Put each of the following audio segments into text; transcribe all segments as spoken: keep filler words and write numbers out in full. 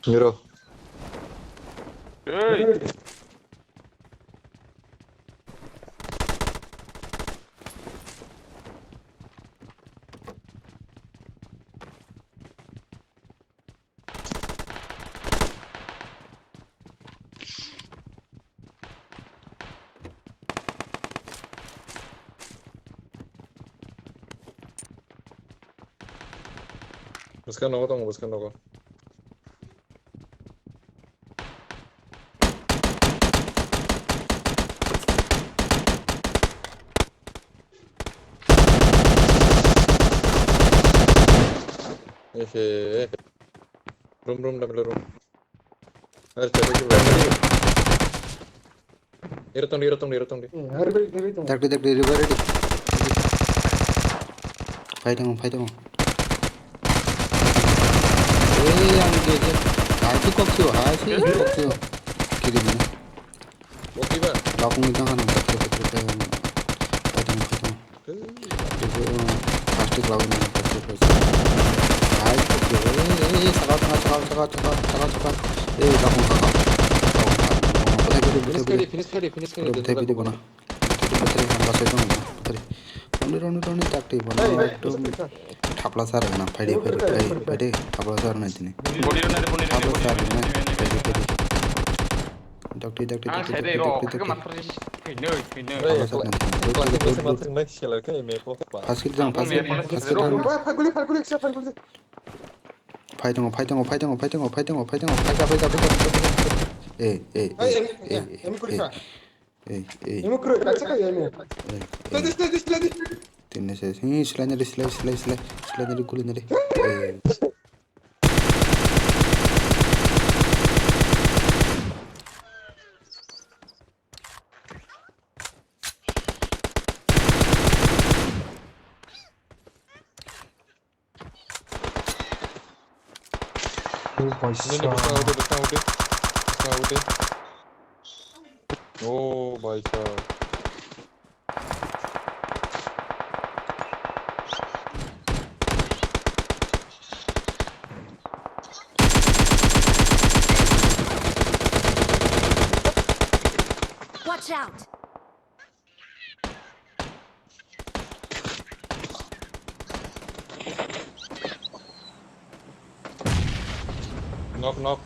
Miro. Hey! Bwskang nogo tongo, bwskang nogo. Ehe. Room, room, double room. Acha, acha, acha. Iro tongdi, iro tongdi, iro tongdi. Dakti, dakti, revive ready. Fight tongo, fight tongo. Eh, ang je, je. Hai si kok sio, hai si kok sio. Kiri ni. Bok di ba? Lakung ni tangan, dakti, dakti, dakti. Fight tongo, fight tongo. Plastic lawi nang, plastic, plastic. Hai, plastic. Eh, eh, eh, sakal, sakal, sakal. Eh, takung, sakal. Takung, sakal. Finish kari, finish kari, finish kari. Buthai, buthai, buthai, buthai. Buthai, buthai, buthai. Roni, roni, roni, tak, tak, buthai. Hey, hey, ekdom. Thapla sar na, phaidi, phaidi, phaidi, phaidi. Thapla sar na tini. Body roni, body roni, thapla sar na, phaidi, phaidi. Dakti, dakti, dakti, dakti, dakti. Thwinwi, thwinwi. Hey, classic, classic, classic, next year, okay, me, po, pa. First kill jang, first kill, first kill jang. Phai tongo, phai tongo, phai tongo, phai tongo, phai tongo, phai tongo, phai tongo, phai tongo, phai tongo, phai tongo. Eh, eh, eh, eh, eh, eh, eh, eh. Tini se, hi, slide nari, slide, slide, slide nari, guli nari. Eh. Oh, bhai sahab. Nahi, nahi, bhai sahab, bhai sahab, bhai sahab. Oh, bhai sahab. Watch out! Knock, knock.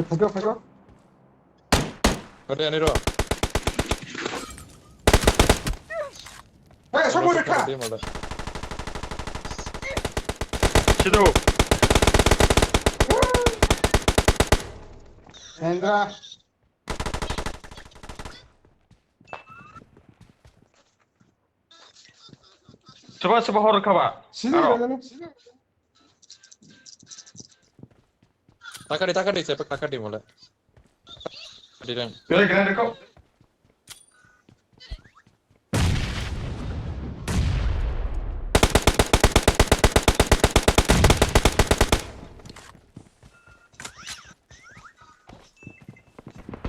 Phaikha, phaikha. Ate ani ro. Hey, sobo rekha. Sido. Hendra. Soba, soba hor kha ba. Sini aro. Takari, takari, sepak takari mole. Takari lang. Kira, kira, kira.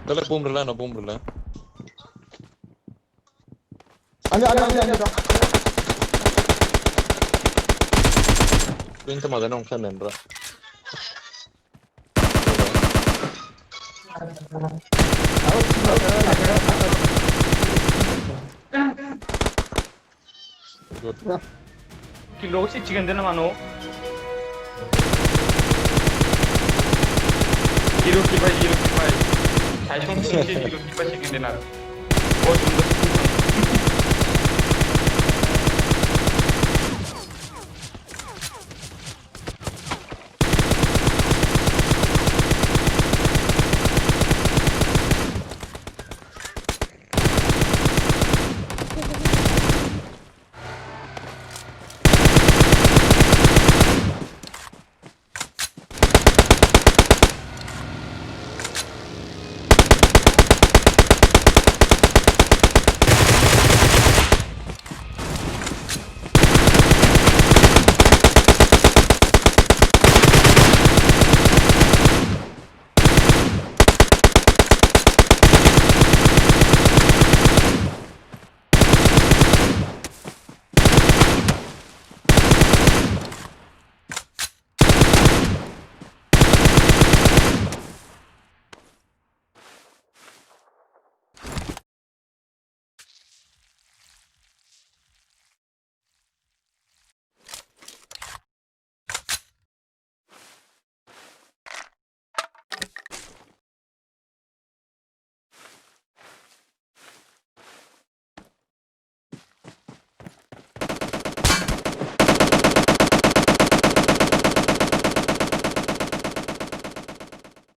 Dale, boom rela, no, boom rela. Ani, ani, ani, ani, ani. Pintu maga nong khan nendra. Good. Kilo si chicken dinner mano. Kilo kibai, kilo kibai. Sai song sing si kilo kibai chicken dinner. Oh, jumbo si